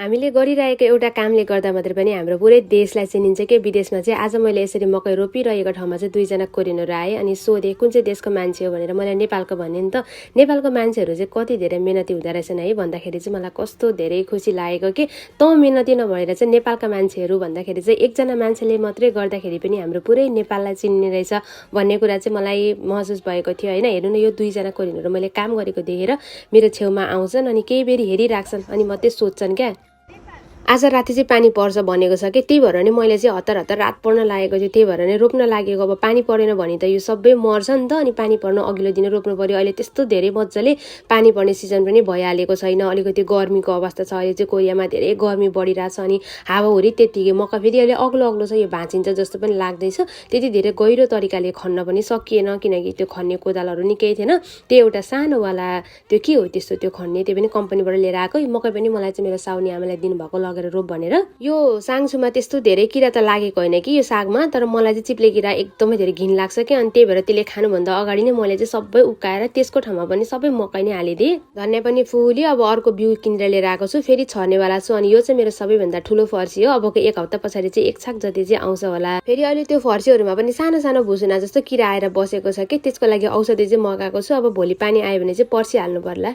हामीले गरिरहेको एउटा कामले गर्दा मात्र पनि हाम्रो पुरै देशलाई चिनिन्छ के विदेशमा चाहिँ आज मैले यसरी मकै रोपिरहेको ठाउँमा चाहिँ दुईजना कोरियनहरू आए अनि सोधे कुन चाहिँ देशको मान्छे हो भनेर मलाई नेपालको भन्ने नि त नेपालको मान्छेहरू चाहिँ कति धेरै मेहनती हुँदो रहेछन् है भन्दाखेरि चाहिँ मलाई कस्तो धेरै खुसी लागेको कि त मेहनती नभएर चाहिँ नेपालका मान्छेहरू भन्दाखेरि चाहिँ एकजना मान्छेले मात्रै गर्दाखेरि पनि हाम्रो पुरै नेपाललाई चिन्ने रहेछ भन्ने कुरा चाहिँ मलाई महसुस भएको थियो होइन। हेर्नु न यो दुईजना कोरियनहरू मैले काम गरेको देखेर मेरो छेउमा आउँछन् अनि केही बेरी हेरिराख्छन् अनि मात्रै सोध्छन् क्या आज राति चाहिँ पानी पर्छ भनेको छ कि त्यही भएर नै मैले चाहिँ हतार हतार रात पर्न लागेको थियो त्यही भएर नै रोप्न लागेको। अब पानी परेन भने त यो सबै मर्छ नि त अनि पानी पर्न अघिल्लो दिन रोप्नु पर्यो। अहिले त्यस्तो धेरै मजाले पानी पर्ने सिजन पनि भइहालेको छैन, अलिकति गर्मीको अवस्था छ। अहिले चाहिँ कोरियामा धेरै गर्मी बढिरहेछ अनि हावाहुरी त्यत्तिकै मकै फेरि अहिले अग्लो अग्लो छ, यो भाँचिन्छ जस्तो पनि लाग्दैछ। त्यति धेरै गहिरो तरिकाले खन्न पनि सकिएन किनकि त्यो खन्ने कोदालहरू नि केही थिएन। त्यो एउटा सानोवाला त्यो के हो त्यस्तो त्यो खन्ने त्यो पनि कम्पनीबाट लिएर आएको। मकै पनि मलाई चाहिँ मेरो साउनी आमालाई दिनुभएको लगेर रोप भनेर। यो साङसुमा त्यस्तो धेरै किरा त लागेको होइन कि यो सागमा, तर मलाई चाहिँ चिप्ले किरा एकदमै धेरै घिन लाग्छ कि अनि त्यही भएर त्यसले खानुभन्दा अगाडि नै मैले चाहिँ सबै उकाएर त्यसको ठाउँमा पनि सबै मकै नै हालिदिएँ। धनियाँ पनि फुल्यो, अब अर्को बिउ किनेर लिएर आएको छु, फेरि छर्नेवाला छु। अनि यो चाहिँ मेरो सबैभन्दा ठुलो फर्सी हो, अबको एक हप्ता पछाडि चाहिँ एक छाक जति चाहिँ आउँछ होला। फेरि अहिले त्यो फर्सीहरूमा पनि सानो सानो भुसुना जस्तो किरा आएर बसेको छ कि त्यसको लागि औषधि चाहिँ मगाएको छु। अब भोलि पानी आयो भने चाहिँ पर्सि हाल्नु पर्ला।